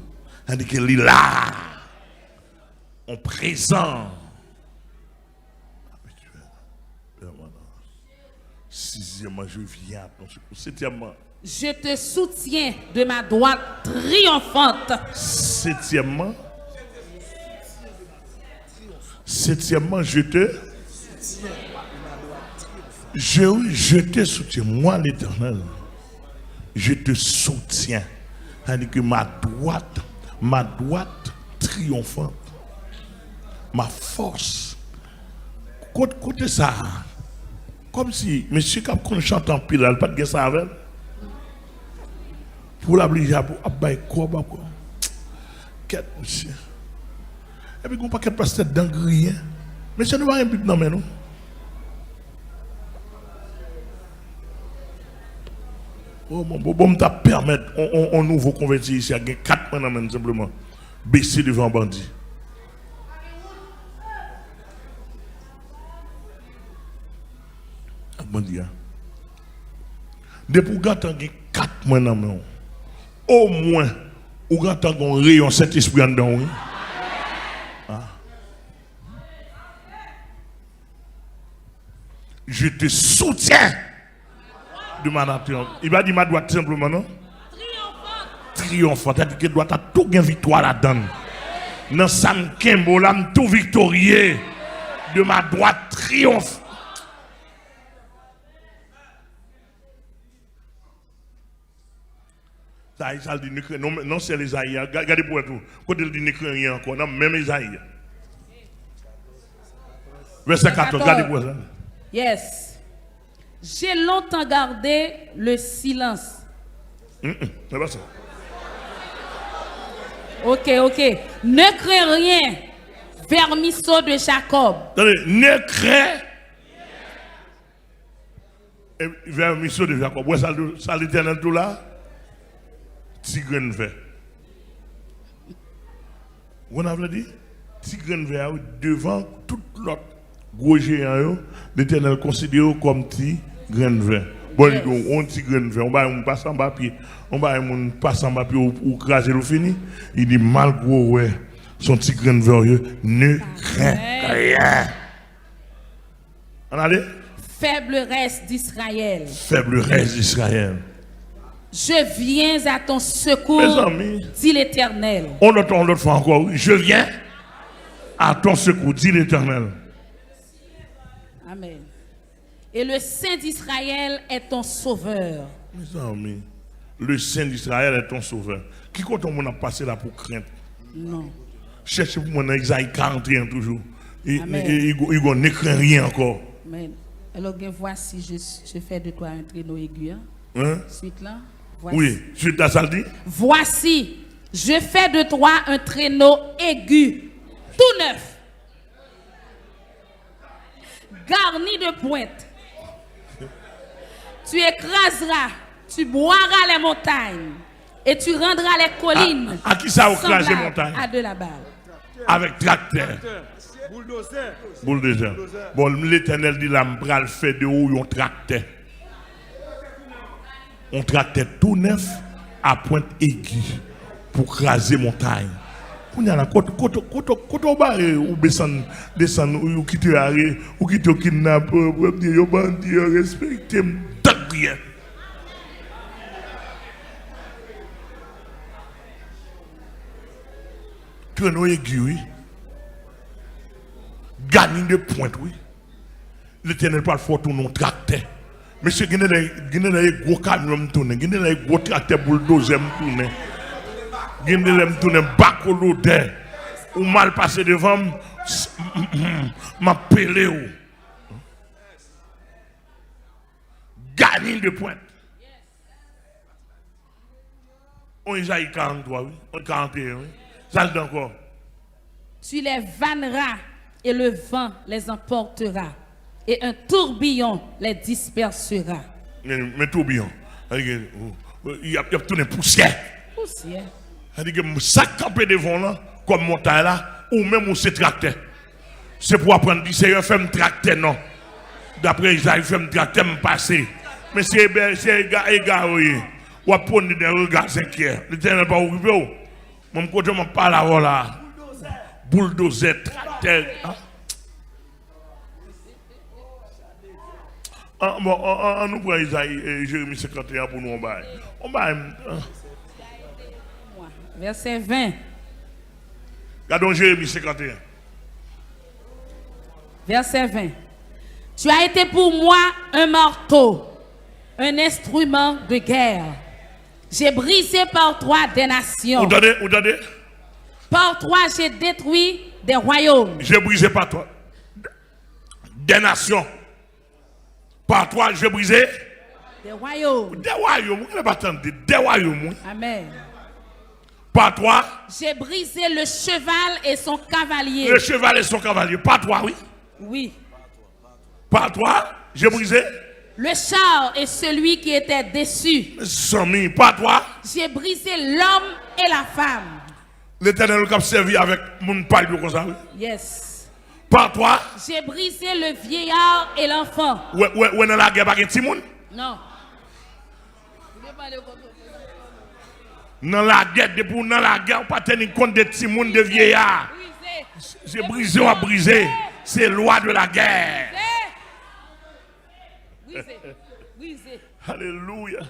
Sa di ke li la. On prezan. Sizyèmman, je viens à ton secours. Setyèmman. Je te soutiens de ma droite triomphante. Setyèmman. Setyèmman, je te, je, je te soutiens, moi, l'Éternel. Je te soutiens. Sa di ke ma droite, ma droite triomphante. Ma force. Kot-, kote sa a? Kòmsi mesye k ap konn chante anpil la, l pa t gen sa avè l. Pou l ap blije ap, ap bay kòb, ap, kèt, mesye. Epi gen yon pakèt pastè dan griyen. Mesye, nou pa gen Bib nan men nou. Bon, bon, bon, bon, m t ap pèmèt on, on, on nouvo konvèti isi a gen kat mwen nan men m senpleman. Bese devan bandi. Ak bandi a. Depi w gentan gen kat mwen nan men w, omwen, ou gentan gen yon reyon Sentespri anndan w, wi. Ah. Je te soutiens de ma droite triomphe. Li pa di ma dwat senpleman, non? Triyonfan. Triyonfan. Sa di ke dwat la tou gen viktwa ladan l. Nan sa m kenbe w la, m tou viktorye. De ma droite triomphe. Sa, sa l di, ne crains, non, non, sèl Ezayi a. Ga- Gade pou wè tou. Kote l di, ne crains rien ankò. Nan menm Ezayi a. Vèsè katòz, gade pou wè sa. Yes. J'ai longtemps gardé le silence. Mm, mm, se pa sa. Ok, ok. Ne crains rien, vermisseau de Jacob. Tande, ne crains E vermisseau de Jacob. Wè sa, sa Letènèl tou la? Ti grenn vè. Ou konn sa vle di? Ti grenn vè a, wi, devan tout lòt gwo jeyan yo, Letènèl konsidere w kòm ti grenn vè. Bon, li di w, yon ti grenn vè, yon bagay moun pase anba pye, yon bagay moun pase anba pye, ou, ou kraze l, ou fini. Li di, malgre w wè, se yon ti grenn vè w ye, ne crains rien. Ann ale. Faible reste d'Israël. Faible reste d'Israël. Je viens à ton secours, mezanmi, dit l'Éternel. On lòt, on lòt fwa ankò, wi. Je viens à ton secours, dit l'Éternel. Amen. Et le Saint d'Israël est ton sauveur. Mezanmi, le Saint d'Israël est ton sauveur. Ki kote yon moun ap pase la pou krent? Non. Chèche pou mwen nan Ezayi karant e en toujou. I, i, i, i, i gon ne crains rien ankò. Amen. Alors, gen voici, je, je fais de toi un traîneau aigu, hein? Hein? Suite là. Voici. Wi, suite la, sa l di? Voici, je fais de toi un traîneau aigu, tout neuf, garni de pointes. Tu écraseras, tu boiras les montagnes, et tu rendras les collines semblables à de la balle. A, a ki sa yo kraze montay? Avèk traktè. Bouldozè. Bon, Letènèl di la, m pral fè de ou yon traktè. Yon traktè tou nèf a pwent egi pou kraze montay. Kounye a la, kote, kote, kote, kote w bare, ou desann, desann, ou, ou kite are, ou kite yo kidnape, w ap di yo bandi, yo respekte m, tank byen. Traîneau aigu, wi. Garni de pointe, wi. Letènèl pral fè w tounen yon traktè. Mesye, gen de lè, gen de lè e gwo kamyon m tounen, gen de lè e gwo traktè bouldozè m tounen. Gen de lè m tounen bako lodè. Ou mal pase devan m, s-, m ap pele w. Garni de pointe. On Ezayi karant twa, wi. On karant e en, wi. Sa l di ankò? Tu les vanneras et le vent les emportera, et un tourbillon les dispersera. Men, men toubiyon. Y ap, y ap tounen pousyè. Pousyè. Sa di ke sa k kanpe devan w lan, kòm montay la, ou menm ou se traktè. Se pou w aprann di, Seyè, fè m traktè non. Daprè Ezayi, fè m traktè, m pase. Men se ega-, se ega-, egare w ye. W ap pwone de rega zenkyè. Letènèl pa okipe w. Mwen, m kote m ap pale avè w la. Bouldozè, traktè. An, bon, an, an, an nou pran Ezayi, e, Jeremi senkant e en pou nou, on bagay. On bagay, m, an. Vèsè ven. Gade yon Jeremi senkant e en. Verset vingt. Tu as été pour moi un marteau, un instrument de guerre. J'ai brisé par toi des nations. Ou tande, ou tande? Par toi, j'ai détruit des royaumes. J'ai brisé par toi des nations. Par toi, j'ai brisé. Des royaumes. Des royaumes. Ou genlè pa tande. Des royaumes, wi. Amen. Par toi. J'ai brisé le cheval et son cavalier. Le cheval et son cavalier. Par toi, wi. Oui. Par toi, j'ai brisé. Le char et celui qui était dessus. Mezanmi, pa twa. J'ai brisé l'homme et la femme. Letènèl k ap sèvi avèk moun pa l yo konsa, wi. Yes. Pa twa. J'ai brisé le vieillard et l'enfant. Wè, wè, wè nan lagè pa gen timoun. Non. Nan lagè, depi w nan lagè, ou pa teni kont de timoun, de vyeya. Se brize w ap brize. Se lwa de lagè. Brisé. Brisé. Alelouya.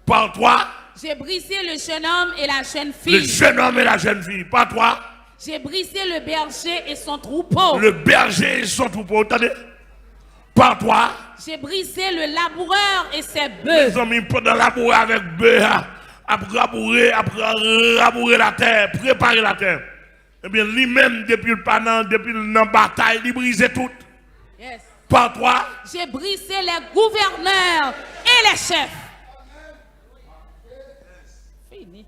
Par toi, J'ai brisé le jeune homme et la jeune le fille. Jeune homme et la jeune fille. Par toi, J'ai brisé le berger et son troupeau. Le berger et son troupeau. Tande? Par toi, J'ai brisé le laboureur et ses bœufs. Mezanmi, pandan labourè avèk bè a ap raboure, ap ra- raboure latè, prepare latè. Ebyen, li menm, depi l pa nan, depi l nan batay, li brize tout. Yes. Par toi, J'ai brisé les gouverneurs et les chefs. Fini.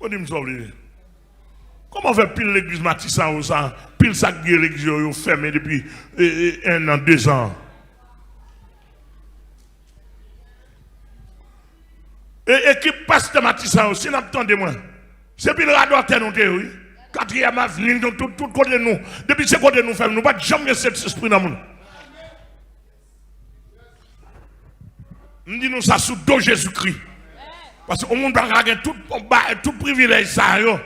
Ou di m sa w vle di. Kòman fè pil legliz Matisan yo sa, pil sa k gen legliz yo, yo fèmen depi e, e, en an, dezan? E ekip pastè Matisan yo, si n ap tande mwen, se pil radòtè nou te ye, wi. Katriyèm avni, nou tout, tout kote nou. Depi se kote nou fèmen, nou pa t janm gen Sentespri nan moun. M di nou sa sou do Jezikri. Paske yon moun pa ka gen tout, tout privilèj sa yo.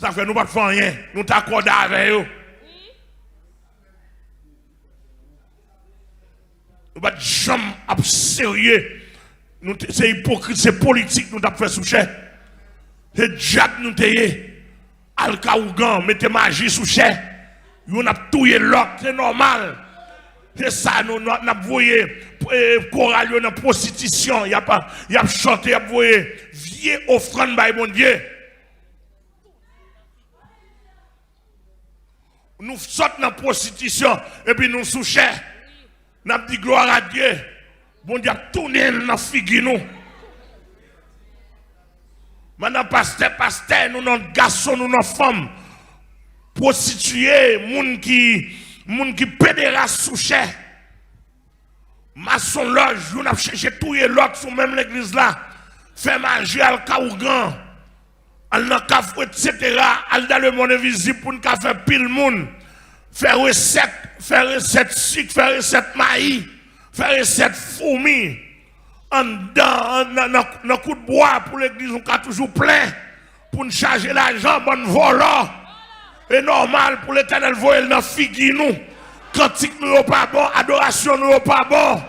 Sa fè nou pa t fè anyen. Nou t akòde avè yo. Nou pa t janm ap serye. Nou te- se ipokrit, se politik nou t ap fè sou chè. Se dyab nou te ye. Al ka ougan, mete maji sou chè. Youn ap touye lòt, se nòmal. Se sa nou, nou, n ap voye e, koral yo nan pwostitisyon. Y ap, y ap chante, y ap voye vye ofrann bay Bondye. Nou sot nan pwostitisyon, epi nou sou chè. N ap di glwa a Dye. Bondye ap tounen l nan figi nou. Madan pastè, pastè, nou nan gason, nou nan fanm. Pwostitiye, moun ki, moun ki pederas sou chè. Masonlòj, youn ap chèche touye lòt sou menm legliz la. Fè maji, al ka ougan. Al nan kafou, etsetera. Al dan lemonn envizib pou n ka fè pil moun. Fè resèt, fè resèt sik, fè resèt mayi, fè resèt foumi. Anndan, nan, nan, nan kout bwa pou legliz nou ka toujou plen. Pou n chaje lajan, bann vòlò. E nòmal pou Letènèl voye l nan figi nou. Kantik nou yo pa bon, adorasyon nou yo pa bon.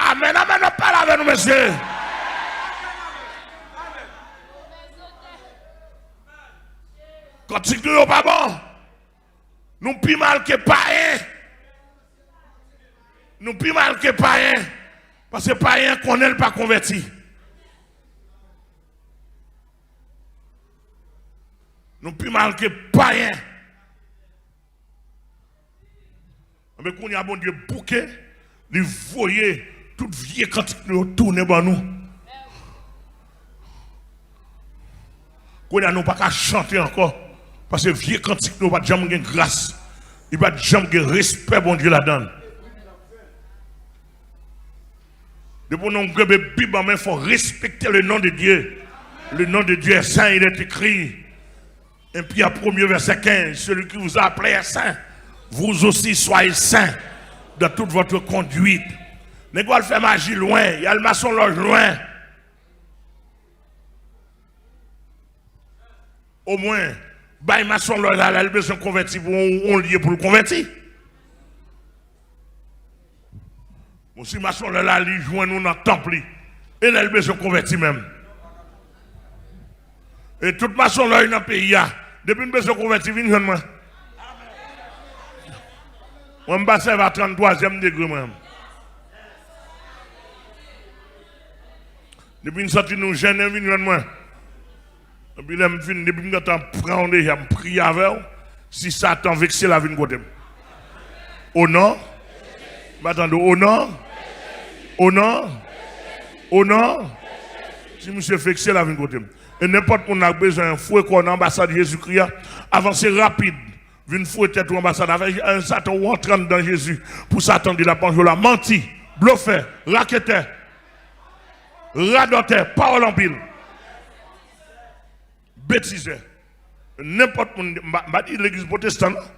Amèn, amèn, w ap pale avè nou, mesye. Kantik nou yo pa bon. Nou pi mal ke payen. Nou pi mal ke payen. Paske payen konnen l pa konvèti. Nou pi mal ke payen. Enben, kounye a Bondye bouke, li voye tout vye kantik nou yo tounen ban nou. Kounye a nou pa ka chante ankò, paske vye kantik nou yo pa t janm gen gras, li pa t janm gen respè Bondye ladan l. Depi w nan kenbe Bib an men, fò w respekte le nom de Dieu. Le nom de Dieu est saint, il est écrit. Un Pierre premier, verset quinze, celui qui vous a appelé est saint, vous aussi soyez saints dans toute votre conduite. Nèg yo al fè maji lwen, y al masonlòj lwen. Omwen, bay masonlòj la, lè l bezwen konvèti pou yon, yon lye pou l konvèti. Bon, si masonlòj la, li jwenn ou nan tanp li, e lè l bezwen konvèti menm. E tout masonlòj nan peyi a, depi n bezwen konvèti, vin jwenn mwen. Mwen, m pa sèvi a tranntwazyèm degre, mwen. Depi n santi nou jennen, vin jwenn mwen. Epi lè m fin, depi m gentan pran w deja, m priye avè w. Si Satan vekse l, a vin kote m. O non. M pa tande w. O non. O non. O non. Si misye vekse l, a vin kote m. E nenpòt moun la k bezwen foure kò w nan anbasad Jezikri a, avanse rapid. Vin foure tèt ou anba Satan. Afè Satan, ou antre anndan Jezi. Pou Satan di l ap manje w la. Manti, blofè, raketè, radòtè, pawòl anpil, betizè. Nenpòt moun, m pa, m pa di legliz pwotestan, non.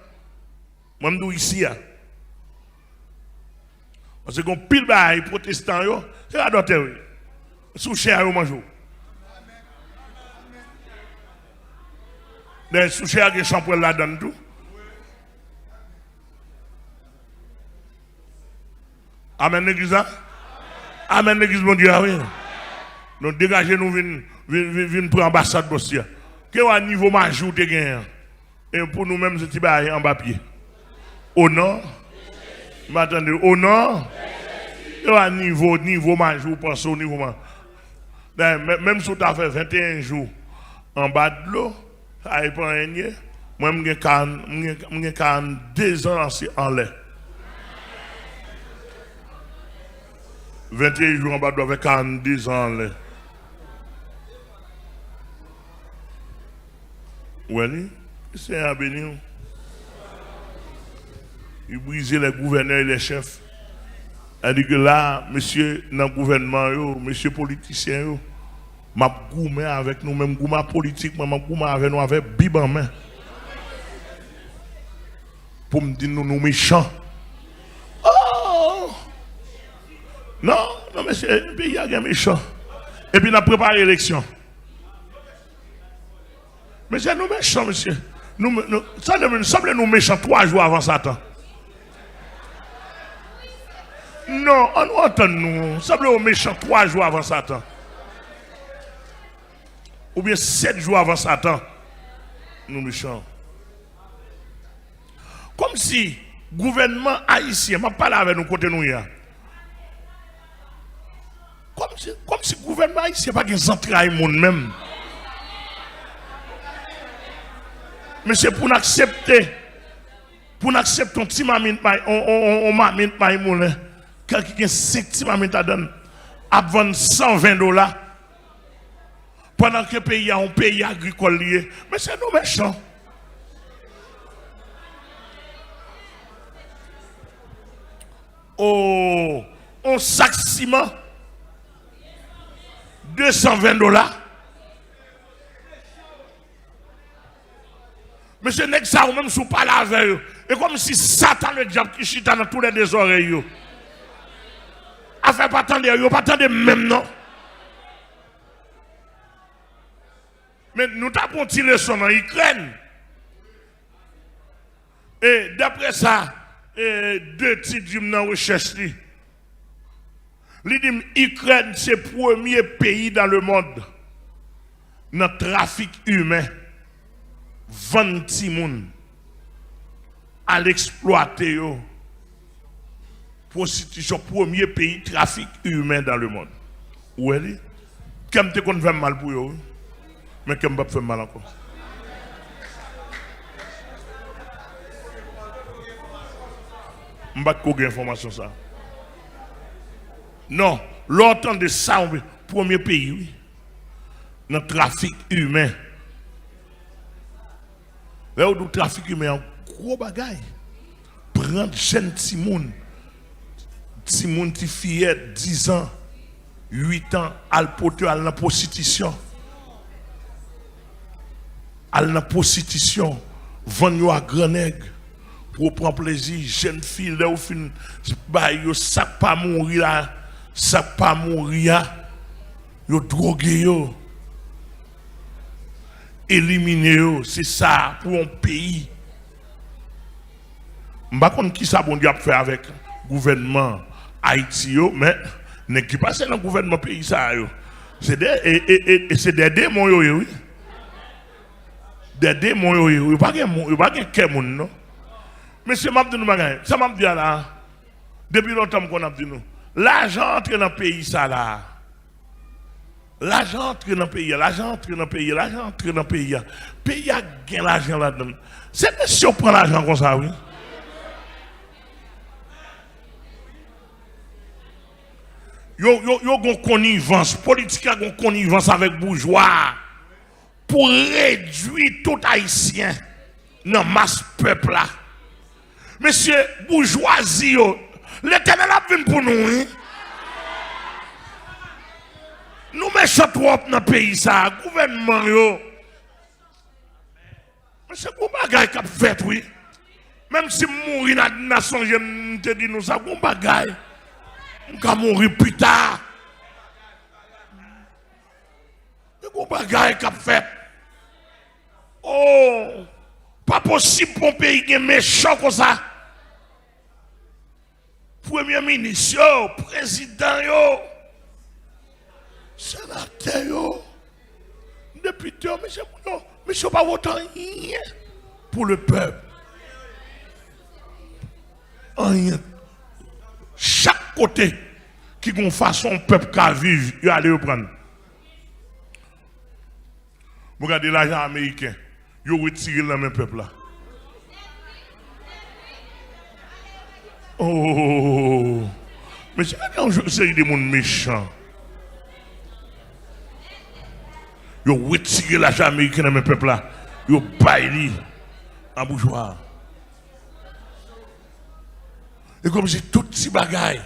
Mwen, m di w isi a. Paske gon pil bagay pwotestan yo, se radòtè yo ye. Sou chè a yo manje w. Dayè, sou chè a gen chanpwèl ladan l tou. Amèn legliz la? Amèn legliz Bondye a, wi. Nou degaje nou vin, vin, vin, vin pran anbasad Bondye a. Ke w a nivo maji w te genyen an. E pou nou menm, se ti bagay anba pye. O non. M pa tande. O non. Yo a nivo, nivo maji w panse w nivo maji. Dayè, men-, menm si w ta fè venteyen jou anba dlo, sa e pa anyen. Mwen, m gen karant, m gen, m gen karannde zan anlè. Venteyen jou anba dlo avèk karannde zan anlè. Ou wè li? Senyè a beni w. Li brize les gouverneurs et les chefs. Sa di ke la, mesye nan gouvènman yo, mesye politisyen yo, m ap goumen avèk nou, men m goumen a politik, mwen, m ap goumen avè nou avèk Bib an men. Pou m di nou, nou mechan. Oh! Non, non, mesye, peyi a gen mechan. Epi n ap prepare eleksyon. Mesye, nou mechan, mesye. Nou, nou, sanble, sanble nou mechan twa jou avan Satan. Non, ann nou antann nou. Sanble nou mechan twa jou avan Satan. Oubyen sèt jou avan Satan. Nou mechan. Kòmsi gouvènman ayisyen, m ap pale avè nou kote nou ye a. Kòmsi, kòmsi gouvènman ayisyen pa gen zantray moun menm. Mesye, pou n aksepte, pou n aksepte yon ti mamit may, yon, yon, yon, yon mamit may moulen, ki, ki gen senk ti mamit ladan l, ap vann san ven dola, pandan ke peyi a, yon peyi agrikòl li ye. Mesye, nou mechan. Oh, yon sak siman, de san ven dola. Mesye, nèg sa yo, menm si w pale avè yo, e kòmsi Satan ledyab ki chita nan tou lè de zòrèy yo. Afè pa tande, yo pa tande menm non. Men nou t ap yon ti leson nan Ikrèn. E daprè sa, e, de ti di m nan rechèch li, li di m Ikrèn se premye peyi dans le monde nan trafik imen, vann timoun, al eksplwate yo. Pwostitisyon, premye peyi trafik imen dans le monde. Ou wè li? Kè m te konn fè m mal pou yo, wi. Men kè m p ap fè m mal ankò. M pa t ko gen enfòmasyon sa. Non, lè w tande sa, w premye peyi, wi. Nan trafik imen. Lè yo di w trafik imen an gwo bagay. Pran jèn timoun, timoun ti fiyèt, diz an, uit an, al pote yo al nan pwostitisyon. Al nan pwostitisyon, vann yo a gran nèg, pou yo pran plezi, jèn fi, lè yo fin bay yo sa k pa mouri la, sa k pa mouri a, yo dwoge yo. Elimine yo, se sa pou yon peyi. M pa konn kisa Bondye ap fè avèk gouvènman Ayiti yo, men nèg ki pase nan gouvènman peyi sa a yo, se de, e, e, e, e se de demon yo ye, wi. De demon yo ye, wi. Yo pa gen moun, yo pa gen kè moun, non. Mesye, m ap di nou bagay, sa m ap di a la, depi lontan m konn ap di nou, lajan antre nan peyi sa la. Lajan antre nan peyi a, lajan antre nan peyi a, lajan antre nan peyi a. Peyi a gen lajan ladan l. Se mesye yo pran lajan konsa, wi. Yo, yo, yo gon konivans, politik la gon konivans avèk boujwa a pou redwi tout Ayisyen. nan mas pèp la. Mesye, boujwazi yo, Letènèl ap vin pou nou, wi. Nou mechan twòp nan peyi sa a, gouvènman yo. Mesye, gon bagay k ap fèt, wi. Menm si m mouri, n a, n a sonje m te di nou sa, gon bagay. M ka mouri pita. Men gon bagay k ap fèt. Oh, pa posib pou yon peyi gen mechan konsa. Premye minis yo, prezidan yo, senatè yo, depite yo, mesye, moun yo, mesye yo pa vote anyen pou le pèp. Anyen. Chak kote ki gon fason pèp ka viv, yo ale yo pran. Mwen gade lajan ameriken, yo retire l nan men pèp la. Oh, mesye, gade yon seri de moun mechan. Yo retire lajan ameriken nan men pèp la, yo bay li a boujwa. E kòmsi tout ti bagay,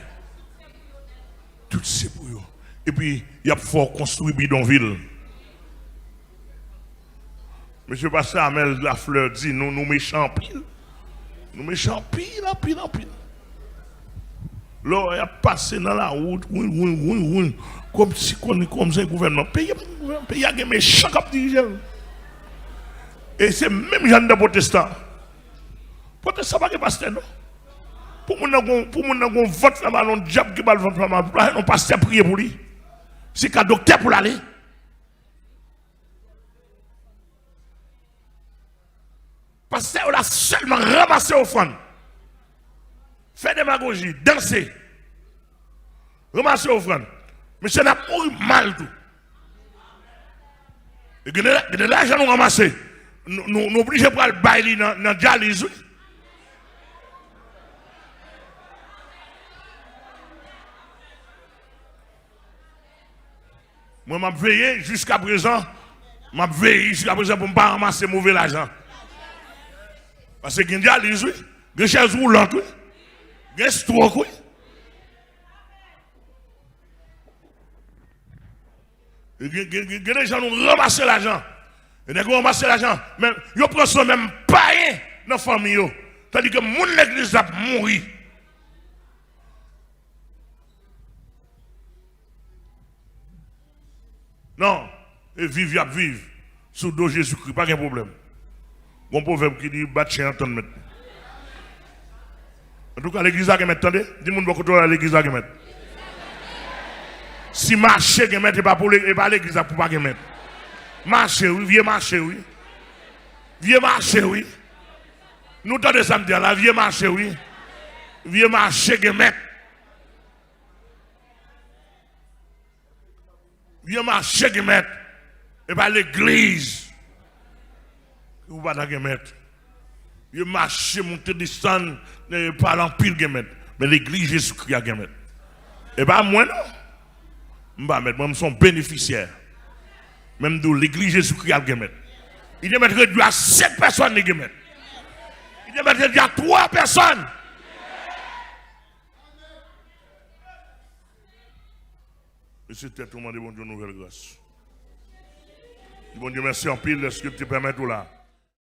tout se pou yo. Epi, y ap fè w konstwi bidonvil. Mesye Pastè Amel Lafleur di nou, nou mechan anpil. Nou mechan anpil, anpil, anpil. Lè w wè y ap pase nan lawout, wouy, wouy, wouy, wouy, kòmsi konn, kòmsi gouvènman. Peyi a pa gen gouvènman, peyi a gen mechan k ap dirije l. E se menm jan anndan pwotestan. Pwotestan pa gen pastè, non. Pou moun nan gon, pou moun nan gon vant fè mal, yon dyab ki ba l vant fè mal, pou l al yon pastè priye pou li. Se ka doktè pou l ale. Pastè yo la sèlman ranmase ofrann, fè demagoji, danse, ranmase ofrann. Mesye, n ap mouri mal tou. E gen de, gen de lajan nou ranmase, nou, nou, nou oblije pral bay li nan, nan dyaliz, wi. Mwen, m ap veye jiskaprezan. M ap veye jiskaprezan pou m pa ranmase move lajan. Paske gen dyaliz, wi. Gen chèz woulant, wi. Gen estwok, wi. Gen, gen, gen, gen de jan nou ranmase lajan. E nèg yo ranmase lajan, men yo pran swen menm payen nan fanmi yo. Tandike moun legliz la ap mouri. Non, e viv y ap viv sou do Jezikri, pa gen pwoblèm. Gon pwovèb ki di, bat chen an tann mèt. Antouka, legliz la gen mèt, tande. Di moun bò kote w la, legliz la gen mèt. Si mache gen mèt, e pa pou le-, e pa legliz la pou pa gen mèt. Mache, wi, vye mache, wi. Vye mache, wi. Nou tande sa m di a la, vye mache, wi. Vye mache gen mèt. Vye mache gen mèt. E pa legliz ki pou pa ta gen mèt. Vye mache moute desann, e pa l anpil gen mèt. Men legliz Jezikri a gen mèt. E pa mwen non. M pa mèt, mwen m se yon benefisyè. Men m di w, legliz Jezikri a gen mèt. Li te mèt redui a senk pèsòn, li gen mèt. Li te mèt redui a twa pèsòn. Mesye tèt ou mande Bondye yon nouvèl gras. Di Bondye mèsi anpil dèske l te pèmèt ou la.